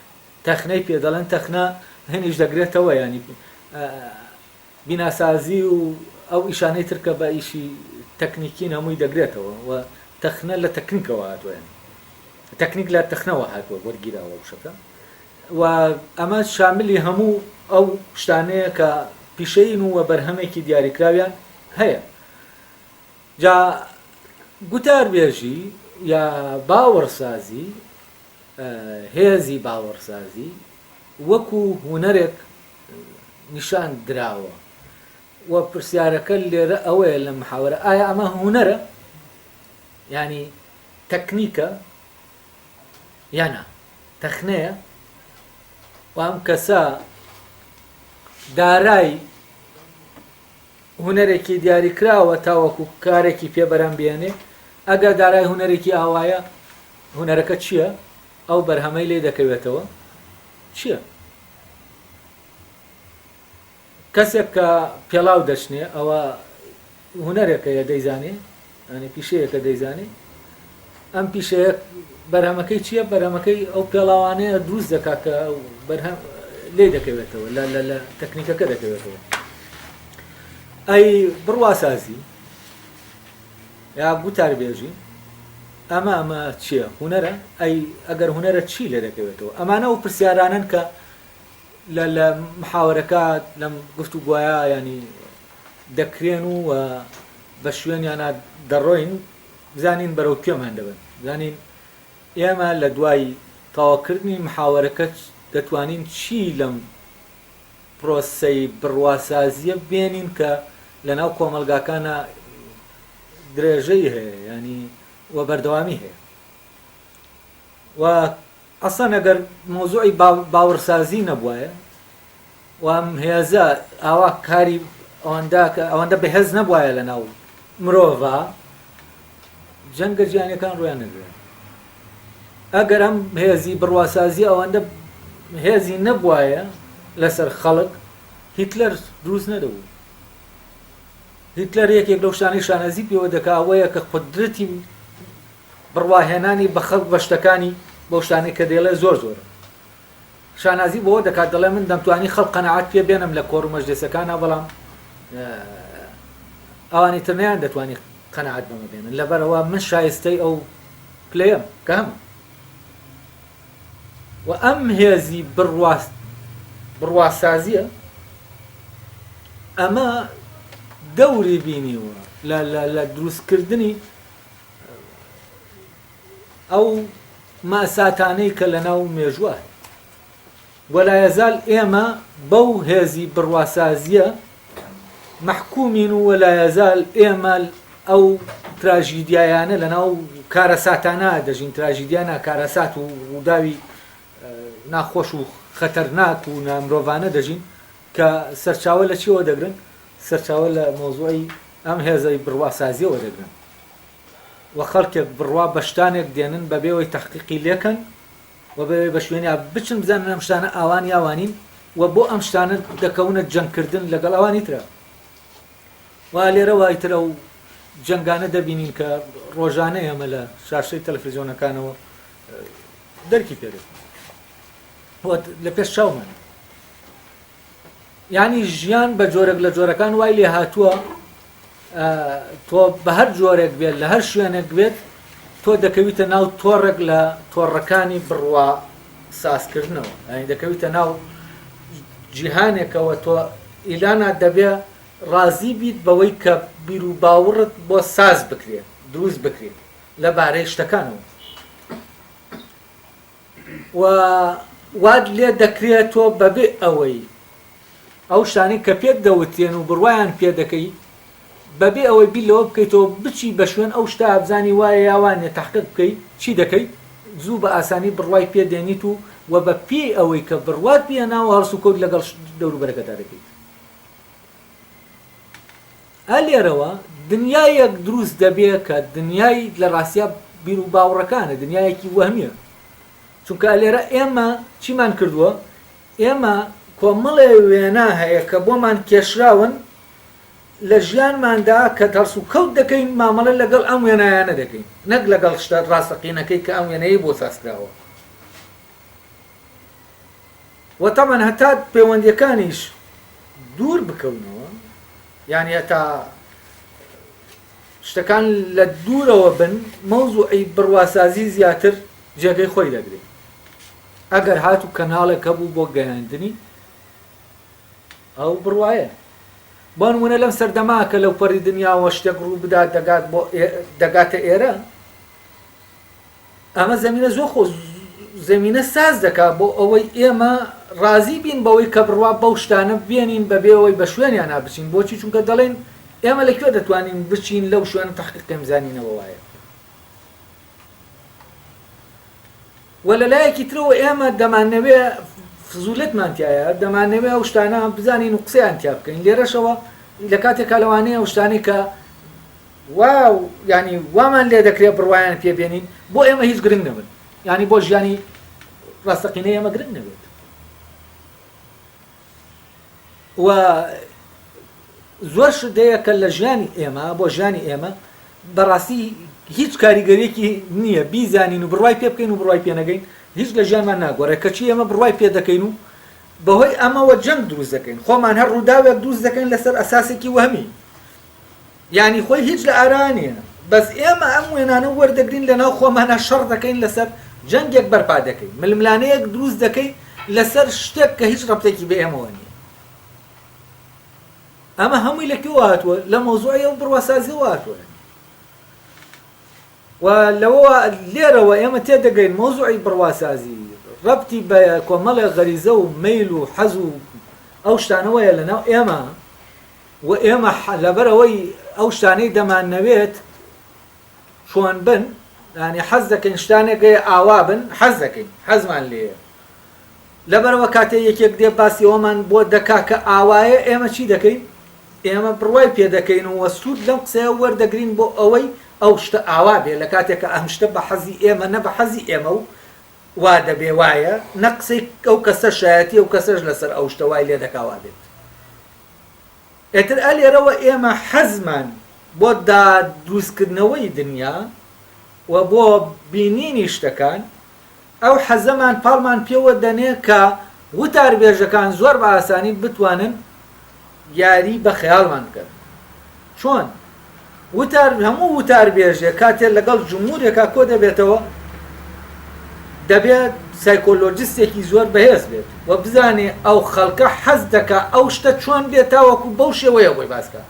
تەخنەی پێ دەڵێن تەخنە هەنیش دەگرێتەوە یانی بیناسازی و ئەو ئیشانەی تر کە بە ئیشی تەکنیکین هەمووی دەگرێتەوە و تەخنە لە تەکنیکەوە هاتووە یانی تەکنیک لە تەخنەوە هاتووە وەرگیراوە وشەکە و ئەمە شاملی هەموو ئەو شتانەیە کە پیشەیین و بەرهەمێکی دیاریکراویان هەیە جا گوتاربێژی یا باوەڕسازی هێزی باوەڕسازی وەکو هونەرێک نیشان دراوە و پرسیارەکە لێرە ئەوەیە لەم محاوەرە ئایا ئەمە هونەرە یانی تەکنیکە یا نا تەخنەیە و ئەم کەسە دارای هونەرێکی دیاریکراوە تاوەکو کارێکی پێ بەرهەم بێنێ ئەگەر دارای هونەرێکی ئاوایە هونەرەکە چییە؟ ئەو بەرهەمەی لێ دەکەوێتەوە چییە؟ کەسێک کە پێڵاو دەچنێ ئەوە هونەرێکە یە دەیزانێ ینی پیشەیەکە دەیزانێ ئەم پیشەیە بەرهەمەکەی چییە؟ بەرهەمەکەی ئەو پێڵاوانەیە دروست دەکات کە ئەو بەرهەم لێ دەکەوێتەوە لە لە لە تەکنیکەکە دەکەوێتەوە. ئەی بڕواسازی یا گوتاربێژی ئەمە ئەمە چییە؟ هونەرە؟ ئەی ئەگەر هونەرە چی لێ دەکەوێتەوە؟ ئەمانە ئەو پرسیارانەن کە لە لە محاوەرەکە لەم گفتوگۆیە ینی دەکرێن و بە شوێنیانا دەڕۆین بزانین بەرەو کوێمان دەبەن، بزانین ئێمە لە دوای تەواوکردنی محاوەرەکە دەتوانین چی لەم پرۆسەی بڕواسازییە بێنین کە لەناو کۆمەڵگاکانا درێژەی هەیە یانی و بەردەوامی هەیە و ئەسڵەن ئەگەر مەوزوعی باوەڕسازی نەبوایە و ئەم هێزە ئاوا کاری ئەوەندە ئەوەندە بەهێز نەبوایە لە ناو مرۆڤا جەنگە جیهانیەکان ڕویان نەدەدا. ئەگەر ئەم هێزی بڕواسازی ئەوەندە هێزی نەبوایە لەسەر خەڵک هیتلەر دروست نەدەبوو. هیتلەر یەکێک لەو شتانەی شانازی پێوە دەکا ئەوەیە کە قودرەتی بڕواهێنانی بە خەڵک بە شتەکانی بەو شتانەی کە دەیڵێ زۆر زۆرە. شانازی بەوە دەکات دەڵێ من دەمتوانی خەڵک قەناعەت پێ بێنم لە کۆڕ و مەجلسەکانا بەڵام ئەوانی تر نەیان دەتوانی قەناعەت بەمە بێنن لەبەرئەوە من شایستەی ئەو پلەیەم کە هەمە و ئەم هێزی بڕواسازیە ئەمە دەوری بینیوە لە دروستکردنی ئەو مەئساتانەی کە لەناو مێژووە هەیە. وەلایەزال ئێمە بەو هێزی بڕواسازییە مەحکومین و وەلایەزال ئێمە ئەو تراژیدیایانە لەناو کارەساتانە دەژین، تراژیدیا نا کارەسات و ڕووداوی ناخۆش و خەتەرناک و نامرۆڤانە دەژین کە سەرچاوە لە چیەوە دەگرن؟ سەرچاوە لە مەوزوعی ئەم هێزەی بڕواسازییەوە دەگرن. و خەڵکێک بڕوا بە شتانێک دێنن بەبێ ئەوەی تەحقیقی لێکەن و بەبێ بە شوێنیا بچن بزانن ئەم شتانە ئاوان یا وانین و بۆ ئەم شتانە دەکەونە جەنگ کردن لەگەڵ ئەوانی ترا و لێرەوە ئیتر ئەو جەنگانە دەبینین کە ڕۆژانە ئێمە لە شاشەی تەلەفزیۆنەکانەوە دەرکی پێ دەکەین لە پێش چاومان یانی ژیان بە جۆرێک لە جۆرەکان وای لێ هاتووە تۆ بە هەر جۆرێک بێت لە هەر شوێنێک بێت تۆ دەکەویتە ناو تۆڕێک لە تۆڕەکانی بڕوا سازکردنەوە یانی دەکەویتە ناو جیهانێکەوە تۆ ئیلانا دەبێ ڕازی بیت بەوەی کە بیر و باوڕت بۆ ساز بکرێت دروست بکرێت لەبارەی شتەکانەوە و وات لێ دەکرێت تۆ بەبێ ئەوەی ئەو شتانەی کە پێت دەوترێن و بڕوایان پێ دەکەی بەبێ ئەوەی بیر لەوە بکەیتەوە بچی بە شوێن ئەو شتە بزانی وایە یا وا نیە تەحقیق بکەی چی دەکەی زوو بە ئاسانی بڕوای پێ دێنیت و و بە پێی ئەوەی کە بڕوات پێ هێناوە هەڵسوکەوت لەگەڵ دەوروبەرەکەتا دەکەیت. ئا لێرەوە دنیایەک دروست دەبێ کە دنیای لە ڕاستیا بیروباوڕەکانە، دنیایەکی وەهمیە. چونکە ئا لێرە ئێمە چیمان کردووە؟ ئێمە کۆمەڵێ وێنا هەیە کە بۆمان کێشراون لە ژیانماندا کە هەڵسوکەوت دەکەین مامەڵە لەگەڵ ئەم وێنایانە دەکەین نەک لەگەڵ شتە ڕاستەقینەکەی کە ئەم وێنەیەی بۆ سازکراوە. وە تەبعەن هەتا پەیوەندیەکانیش دوور بکەونەوە یانی هەتا شتەکان لە دوورەوە بن مەوزوعی بڕواسازی زیاتر جێگەی خۆی دەگرێت ئەگەر هاتوو کەناڵێک هەبوو بۆ گەیاندنی ئەو بڕوایە بۆ نمونە لەم سەردەما کە لەو پەڕی دنیاوە شتێک ڕوو بدات دەگات بۆ دەگاتە ئێرە ئەمە زەمینە زۆر خۆ زەمینە ساز دەکا بۆ ئەوەی ئێمە ڕازی بین بەوەی کە بڕوا بەو شتانە بێنین بەبێ ئەوەی بە شوێنیانا بچین بۆچی چونکە دەڵێن ئێمە لە کوێ دەتوانین بچین لەو شوێنە تەحقیقێن بزانینەوە وایە و لە لایەکی ترەوە ئێمە دەمانەوێ فزولەتمان تایە دەمانەوێ ئەو شتانە بزانین و قسەیان تیا بکەین لێرەشەوە لە کاتێکا لەوانەیە ئەو شتانەی کە واو یانی وامان لێ دەکرێت بڕوایان پێ بێنین بۆ ئێمە هیچ گرنگ نەبن یانی بۆ ژیانی ڕاستەقینەی ئێمە گرنگ نەبێت و زۆر شت هەیە کە لە ژیانی ئێمە بۆ ژیانی ئێمە بەڕاستی هیچ کاریگەریەکی نییە بیزانین و بڕوای پێ بکەین و بڕوای پێ نەگەین هیچ لە ژیانمان ناگۆڕێ کەچی ئێمە بڕوای پێ دەکەین و بەهۆی ئەمەوە جەنگ دروست دەکەین خۆمان هەر ڕووداوێک دروست دەکەین لەسەر ئەساسێکی وەهمی یانی خۆی هیچ لە ئارا نیە بەس ئێمە ئەم وێنانە وەردەگرین لەناو خۆمانا شەڕ دەکەین لەسەر جەنگێک بەرپا دەکەین ململانێیەک دروست دەکەین لەسەر شتێک کە هیچ ڕەبتێکی بە ئێمەوە نیە. ئەمە هەمووی لە کوێوە هاتووە؟ لە مەوزوعی ئەو بڕواسازیەوە هاتووە. و لەوەوە لێرەوە ئێمە تێدەگەین مەوزوعی بڕواسازی ڕەبتی بە کۆمەڵێ غەریزە و مەیل و حەز و ئەو شتانەوەیە لەناو ئێمە و ئێمە لەبەرئەوەی ئەو شتانەی دەمانەوێت چۆن بن یانی حەز دەکەین شتانێک هەیە ئاوا بن حەز دەکەین حەزمان لێیە لەبەرئەوە کاتێ یەکێک دێ باسی ئەوەمان بۆ دەکا کە ئاوایە ئێمە چی دەکەین ئێمە بڕوای پێ دەکەین و سوود لەم قسەیە وەردەگرین بۆ ئەوەی ئەو شتە ئاوا بێ لە کاتێک کە ئەم شتە بە حەزی ئێمە نە بە حەزی ئێمە و وا دەبێ وایە نە قسەی ئەو کەسە شایەتی ئەو کەسەش لەسەر ئەو شتە وای لێ دەکا وا بێت. ئیتر ئە لێرەوە ئێمە حەزمان بۆ داد دروستکردنەوەی دنیا و بۆ بینینی شتەکان ئەو حەزەمان پاڵمان پێوە دەنێ کە وتاربێژەکان زۆر بە ئاسانی بتوانن یاری بە خەیاڵمان بکەن. چۆن؟ وتار هەموو وتاربێژێک کاتێ لەگەڵ جمهورێکا کۆ دەبێتەوە دەبێت سایکۆلۆجستێکی زۆر بەهێز بێت و بزانێ ئەو خەڵکە حەز دەکا ئەو شتە چۆن بێت تاوەکو بەو شێوەیە بۆی باس کا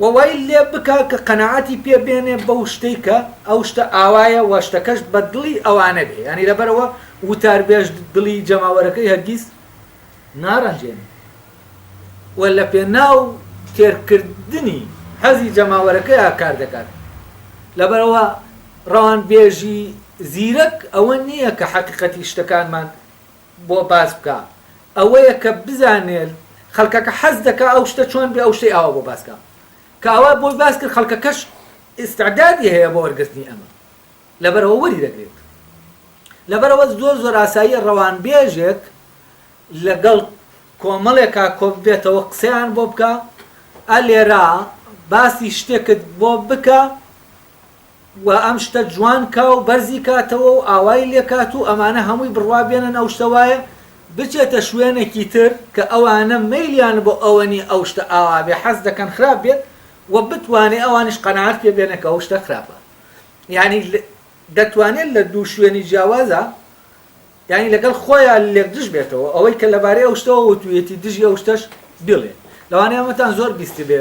و وای لێ بکا کە قەناعەتی پێ بێنێ بەو شتەی کە ئەو شتە ئاوایە و شتەکەش بە دڵی ئەوانە بێ یانی لەبەرەوە وتاربێژ دڵی جەماوەرەکەی هەرگیز ناڕەنجێنێ و لە پێناو تێرکردنی حەزی جەماوەرەکەیا کار دەکات. لەبەرئەوە ڕەوانبێژی زیرەک ئەوە نییە کە حەقیقەتی شتەکانمان بۆ باس بکا، ئەوەیە کە بزانێ خەڵکەکە حەز دەکا ئەو شتە چۆن بێ ئەو شتەی ئاوا بۆ باس کا. کە ئاوا بۆی باس کرد خەڵکەکەش ئیستعدادی هەیە بۆ وەرگرتنی ئەمە. لەبەرئەوە وەری دەگرێت. لەبەرئەوە زۆر زۆر ئاساییە ڕەوانبێژێک لەگەڵ کۆمەڵێکا کۆببێتەوە قسەیان بۆ بکا ئە لێرا باسی شتێکت بۆ بکا و ئەم شتە جوان کا و بەرزی کاتەوە و ئاوای لێ کات و ئەمانە هەمووی بڕوا بێنن ئەو شتە وایە بچێتە شوێنێکی تر کە ئەوانە مەیلیان بۆ ئەوە نیە ئەو شتە ئاوا بێ حەز دەکەن خراپ بێت و بتوانێ ئەوانیش قەناعەت پێ بێنە کە ئەو شتە خراپە یانی دەتوانێت لە دوو شوێنی جیاوازا یانی لەگەڵ خۆیا لێکدژ بێتەوە، ئەوەی کە لەبارەی ئەو شتەوە وتوویەتی دژی ئەو شتەش بیڵێ. لەوانەیە ئەمەتان زۆر بیستبێ،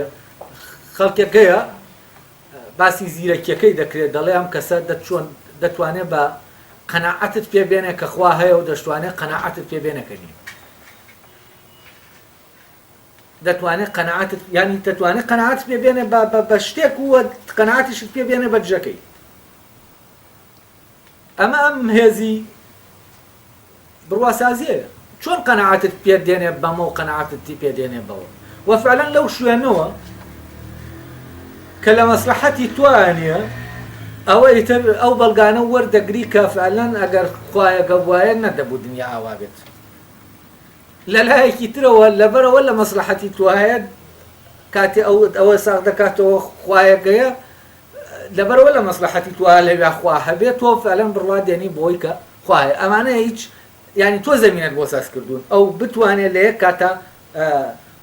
خەڵکێک هەیە باسی زیرەکییەکەی دەکرێت، دەڵێ ئەم کەسە دەچۆن دەتوانێ بە قەناعەتت پێ بێنێ کە خوا هەیە و دەشتوانێ قەناعەتت پێ بێنێ کە نییە. دەتوانێ قەناعەتت یانی دەتوانێ قەناعەتت پێ بێنێ بە بە شتێک و قەناعەتیشت پێ بێنێ بە دژەکەی. ئەمە ئەم هێزی بڕواسازیەیە چۆن قەناعەتت پێ دێنێ بەمە و قەناعەتت تی پێ دێنێ بەوە وە فعلەن لەو شوێنەوە کە لە مەسلحەتی توانە ئەوە ئیتر ئەو بەڵگانە وەردەگری کە فعلەن ئەگەر خوایەکە بوایە نەدەبوو دنیا ئاوا بێت لە لایەکی ترەوە لەبەرەوە لە مەسلحەتی توایە کاتێ ئەو ئەوە ساغ دەکاتەوە خوایەکەیە لەبەرئەوە لە مەسلەحەتی تۆ لەویا خوا هەبێ تۆ فعلەن بڕوا دێنی بۆی کە خوا هەیە ئەمانە هیچ یانی تۆ زەمینەت بۆ ساز کردوون ئەو بتوانێت لە یەک کاتا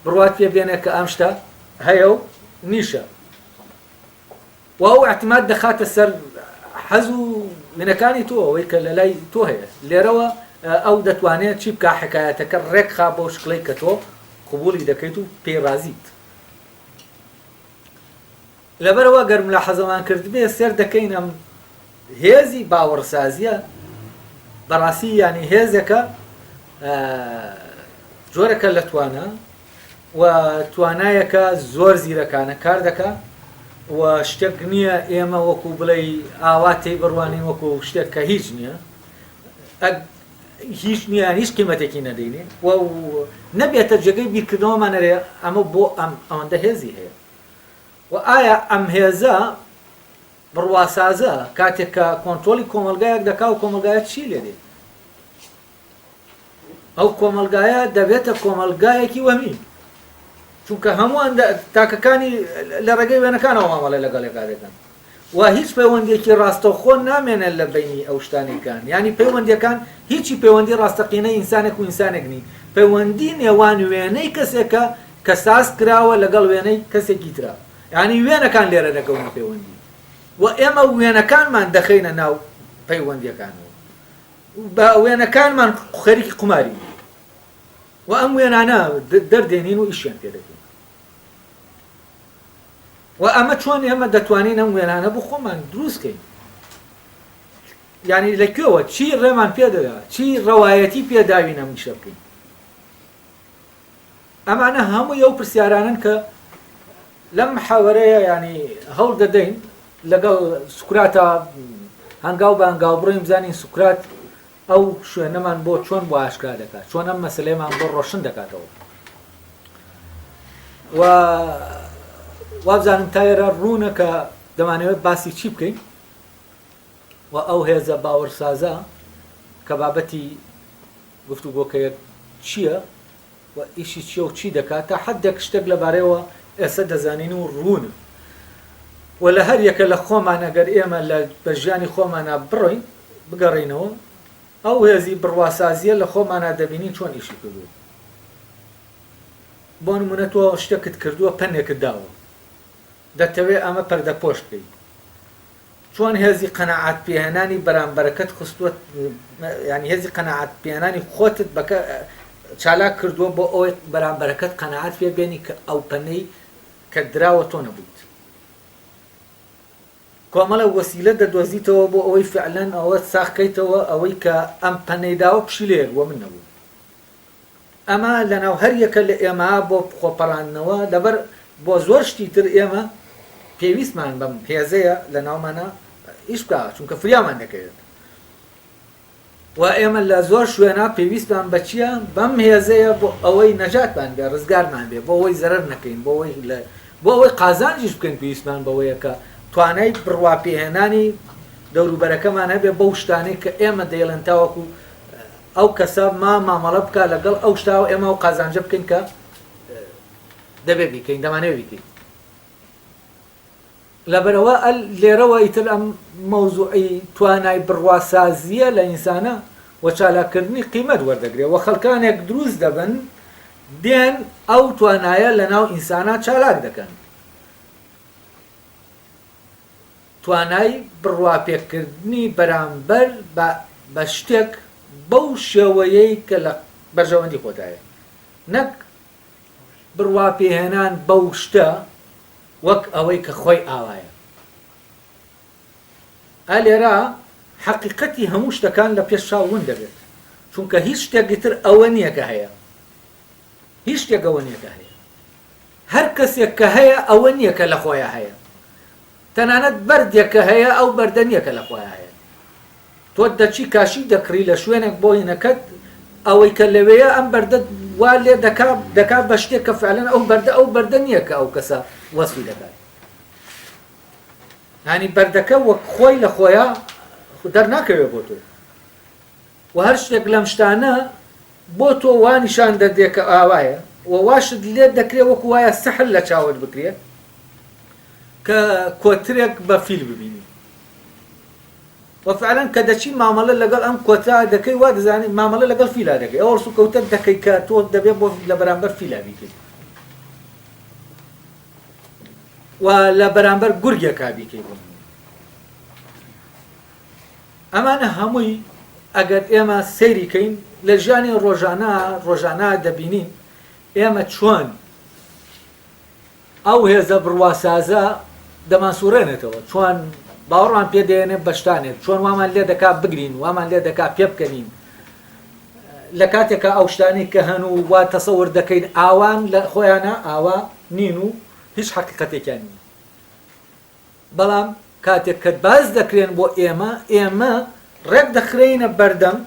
بڕوات پێ بێنێ کە ئەم شتە هەیە و نیشە و ئەو اعتماد دەخاتە سەر حەز و منەکانی تۆ ئەوەی کە لە لای تۆ هەیە لێرەوە ئەو دەتوانێت چی بکە حکایەتەکە ڕێکخا بەو شکڵەی کە تۆ قبولی دەکەیت و پێی ڕازیت لەبەرئەوە گەر ملاحەزەمان کردبێ سێر دەکەین ئەم هێزی باوەڕسازیە بەڕاستی یانی هێزێکە جۆرەکە لە توانا و توانایەکە زۆر زیرەکانە کار دەکا و شتێک نییە ئێمە وەکو بڵێ ئاوا تێی بڕوانین وەکو شتێک کە هیچ نییە هیچ نییە هیچ قیمەتێکی نەدەینێ و نەبێتە جێگەی بیرکردنەوەمان نەرێ ئەمە بۆ ئەم ئەوەندە هێزی هەیە وە ئایا ئەم هێزە بڕواسازە کاتێک کە کۆنترۆڵی کۆمەڵگایەک دەکا و کۆمەڵگایە چی لێ دێت؟ ئەو کۆمەڵگایە دەبێتە کۆمەڵگایەکی وەهمی چونکە هەمووان تاکەکانی لە ڕێگەی وێنەکانەوە مامەڵە لەگەڵ یەکا دەکەن و هیچ پەیوەندیەکی ڕاستەوخۆ نامێنێت لە بەینی ئەو شتانەی یانی پەیوەندیەکان هیچی پەیوەندی ڕاستەقینەی ئینسانێک و ئینسانێک نی پەیوەندی نێوان وێنەی کەسێکە کە ساز کراوە لەگەڵ وێنەی کەسێکی ترا یانی وێنەکان لێرە دەکەونە پەیوەندی و ئێمە وێنەکانمان دەخەینە ناو پەیوەندیەکانەوە بە وێنەکانمان خەریکی قوماری. و ئەم وێنانە دەردێنین و ئیشیان پێ دەکەین. و ئەمە چۆن ئێمە دەتوانین ئەم وێنانە بۆ خۆمان دروست کەین؟ یعنی لە کوێوە چی ڕێمان پێ دەدا، چی ڕەوایەتی پێداوین ئەم ئیشە بکەین؟ ئەمانە هەمووی ئەو پرسیارانەن کە لەم محاوەرەیە ینی هەوڵ دەدەین لەگەڵ سوکراتە هەنگاو بە هەنگاو بڕۆین بزانین سوکرات ئەو شوێنەمان بۆ چۆن بۆ ئاشکرا دەکات، چۆن ئەم مەسلەیەمان بۆ ڕۆشن دەکاتەوە و وابزانم تا ئێرە ڕوونە کە دەمانەوێت باسی چی بکەین و ئەو هێزە باوەڕسازە کە بابەتی گفتوگۆکەیەک چییە و ئیشی چییە و چی دەکات تا حدێک شتێک لەبارەیەوە ئێستا دەزانین و ڕوونە و لە هەر یەکە لە خۆمان ئەگەر ئێمە لە بە ژیانی خۆمانە بڕۆین بگەڕێینەوە ئەو هێزی بڕواسازییە لە خۆمانا دەبینین چۆن ئیشی کردووە. بۆ نموونە تۆ شتێکت کردووە پەنێکت داوە دەتەوێ ئەمە پەردەپۆش بکەی چۆن هێزی قەناعەت پێهێنانی بەرامبەرەکەت خستووە یانی هێزی قەناعەت پێهێنانی خۆتت بەکە چالاک کردووە بۆ ئەوەی بەرامبەرەکەت قەناعەت پێ بێنی کە ئەو پەنەی کە دراوە تۆ نەبوویت. کۆمەڵێک وەسیلە دەدۆزیتەوە بۆ ئەوەی فعلەن ئەوە ساغ کەیتەوە ئەوەی کە ئەم پەنەی داوە پشیلەیەک بووە من نەبووم. ئەمە لەناو هەر یەکە لە ئێمە بۆ خۆپەڕاندنەوە لەبەر بۆ زۆر شتی تر ئێمە پێویستمان بەم هێزەیە لەناومانا ئیش بکا چونکە فریامان دەکەوێت. و ئێمە لە زۆر شوێنا پێویستمان بە چییە؟ بەم هێزەیە بۆ ئەوەی نەجاتمان بێ، ڕزگارمان بێ، بۆ ئەوەی زەرەر نەکەین، بۆ ئەوەی لە بۆ ئەوەی قازانجیش بکەین پێویستمان بەوەیە کە توانای بڕواپێهێنانی دەوروبەرەکەمان هەبێ بەو شتانەی کە ئێمە دەیڵێن تاوەکو ئەو کەسە ما مامەڵە بکا لەگەڵ ئەو شتا و ئێمە ئەو قازانجە بکەین کە دەبێ بیکەین، دەمانەوێ بیکەین. لەبەرئەوە لێرەوە ئیتر ئەم مەوزوعی توانای بڕواسازییە لە ئینسانە و چالاککردنی قیمەت وەردەگرێ و خەڵکانێک دروست دەبن دێن ئەو توانایە لەناو ئینسانا چالاک دەکەن. توانای بڕواپێکردنی بەرامبەر بە بە شتێک بەو شێوەیەی کە لە بەرژەوەندی خۆتایە نەک بڕواپێهێنان بەو شتە وەک ئەوەی کە خۆی ئاوایە. ئا لێرە حەقیقەتی هەموو شتەکان لە پێش چاو ون دەبێت، چونکە هیچ شتێکی تر ئەوە نییە کە هەیە. هیچ شتێک ئەوە نییە کە هەیە. هەر کەسێک کە هەیە ئەوە نییە کە لە خۆیا هەیە. تەنانەت بەردێک کە هەیە ئەو بەردە نییە کە لە خۆیا هەیە. تۆ دەچی کاشی دەکڕی لە شوێنێک بۆ هینەکەت ئەوەی کە لەوێیە ئەم بەردە وا لێ دەکا دەکا بە شتێک کە فعلەن ئەو بەردە ئەو بەردە نییە کە ئەو کەسە وەسفی دەکات ینی بەردەکە وەک خۆی لە خۆیان دەرناکەوێ بۆ تۆ و هەر شتێک لەم شتانە بۆ تۆ وا نیشان دەدرێ کە ئاوایە و واشت لێ دەکرێ وەکو وایە سەحر لە چاوت بکرێ کە کۆترێک بە فیل ببینی و فعلا کە دەچی مامەڵە لەگەڵ ئەم کۆترا دەکەی وا دەزانی مامەڵە لەگەڵ فیلا دەکەی ئەو هەڵسوکەوتە دەکەی کە تۆ دەبێت بۆ لە بەرامبەر فیلا بیکەی و لە بەرامبەر گورگێکا بیکەی بۆ ئەمانە هەمووی ئەگەر ئێمە سەیری کەین لە ژیانی ڕۆژانە ڕۆژانە دەبینین ئێمە چۆن ئەو هێزە بڕواسازە دەمانسوڕێنێتەوە، چۆن باوەڕمان پێ دەێنێ بە شتانێک، چۆن وامان لێ دەکا بگرین، وامان لێ دەکا پێ بکەنین، لە کاتێکا ئەو شتانەی کە هەن و وا تەسەور دەکەین ئاوان لە خۆیانا ئاوا نین و هیچ حەقیقەتێکیان نییە. بەڵام کاتێک کە باس دەکرێن بۆ ئێمە، ئێمە ڕێک دەخرێینە بەردەم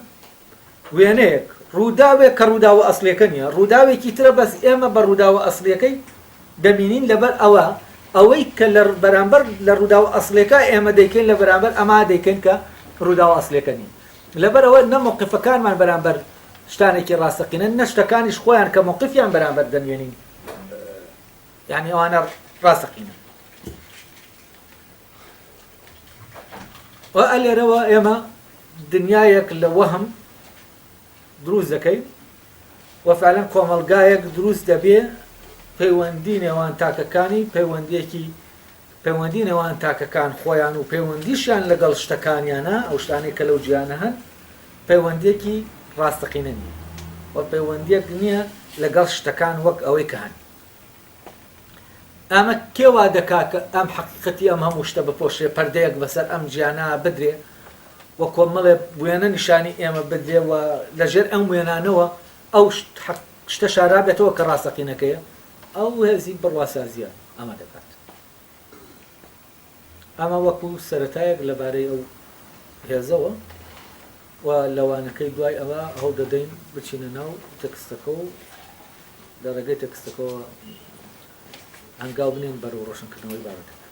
وێنەیەک، ڕووداوێک کە ڕووداوە ئەسڵیەکە نییە، ڕووداوێکی ترە بەس ئێمە بە ڕووداوە ئەسڵیەکەی دەبینین لەبەر ئەوە ئەوەی کە لە بەرامبەر لە ڕووداوە ئەسڵیەکە ئێمە دەیکەین لە بەرامبەر ئەما دەیکەین کە ڕووداوە ئەسڵیەکە نییە. لەبەر ئەوە نە مەوقفەکانمان بەرامبەر شتانێکی ڕاستەقینەن نە شتەکانیش خۆیان کە مەوقفیان بەرامبەر دەنوێنین یانی ئەوانە ڕاستەقینەن. و ئەلێرەوە ئێمە دنیایەک لە وەهم دروست دەکەین و فعلەن کۆمەڵگایەک دروست دەبێ پەیوەندی نێوان تاکەکانی پەیوەندیەکی پەیوەندی نێوان تاکەکان خۆیان و پەیوەندیشیان لەگەڵ شتەکانیانە ئەو شتانەی کە لەو جیانە هەن پەیوەندیەکی ڕاستەقینە نییە. و پەیوەندییەک نییە لەگەڵ شتەکان وەک ئەوەی کە هەن. ئەمە کێ وا دەکا کە ئەم حەقیقەتی ئەم هەموو شتە بپۆشرێ، پەردەیەک بەسەر ئەم جیهانە بدرێ و کۆمەڵێ وێنە نیشانی ئێمە بدرێ و لەژێر ئەم وێنانەوە ئەو شتە شارابێتەوە کە ڕاستەقینەکەیە؟ ئەو هێزی بڕواسازییە ئەمە دەکات. ئەمە وەکو سەرەتایەک لەبارەی ئەو هێزەوە و لەوانەکەی دوای ئەوە هەوڵدەدەین بچینە ناو تێکستەکە و لە ڕێگەی تێکستەکەوە هەنگاو بنێن بەرەو ڕۆشنکردنەوەی بابەتەکە.